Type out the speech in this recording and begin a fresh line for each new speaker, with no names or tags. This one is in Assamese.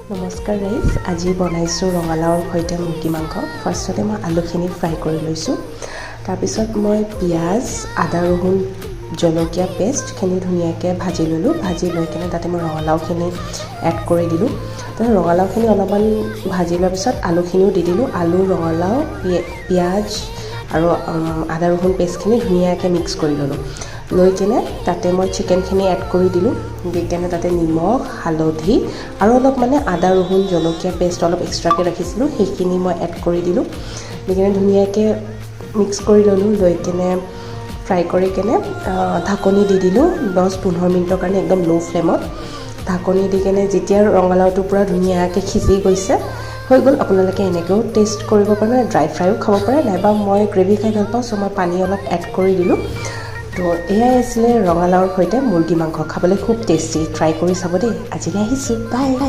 নমস্কাৰ ৰাইজ, আজি বনাইছোঁ ৰঙালাওৰ সৈতে মুৰ্গী মাংস। ফাৰ্ষ্টতে মই আলুখিনি ফ্ৰাই কৰি লৈছোঁ। তাৰপিছত মই পিঁয়াজ, আদা, ৰহুন, জলকীয়া পেষ্টখিনি ধুনীয়াকৈ ভাজি ল'লোঁ। ভাজি লৈ কেনে তাতে মই ৰঙালাওখিনি এড কৰি দিলোঁ। তাৰপিছত ৰঙালাওখিনি অলপমান ভাজি লোৱাৰ পিছত আলুখিনিও দি দিলোঁ। আলু, ৰঙালাও, পিঁয়াজ আৰু আদা ৰহুন পেষ্টখিনি ধুনীয়াকৈ মিক্স কৰি ল'লোঁ। লৈ কেনে তাতে মই চিকেনখিনি এড কৰি দিলোঁ। দি কেনে তাতে নিমখ, হালধি আৰু অলপ মানে আদা, ৰহুন, জলকীয়া পেষ্ট অলপ এক্সট্ৰাকৈ ৰাখিছিলোঁ, সেইখিনি মই এড কৰি দিলোঁ। দি কেনে ধুনীয়াকৈ মিক্স কৰি ল'লোঁ। লৈ কেনে ফ্ৰাই কৰি কেনে ঢাকনি দি দিলোঁ 10-15 মিনিটৰ কাৰণে একদম ল' ফ্লেমত। ঢাকনি দি কেনে যেতিয়া ৰঙালাওটো পূৰা ধুনীয়াকৈ সিজি গৈছে, হৈ গ'ল। আপোনালোকে এনেকৈও টেষ্ট কৰিব পাৰে, মানে ড্ৰাই ফ্ৰাইও খাব পাৰে, নাইবা মই গ্ৰেভি খাই ভাল পাওঁ, চ' মই পানী অলপ এড কৰি দিলোঁ। তো এয়াই আছিলে ৰঙালাওৰ সৈতে মুৰ্গী মাংস। খাবলৈ খুব টেষ্টি, ট্ৰাই কৰি চাব দেই। আজিলৈ আহিছোঁ, বাই।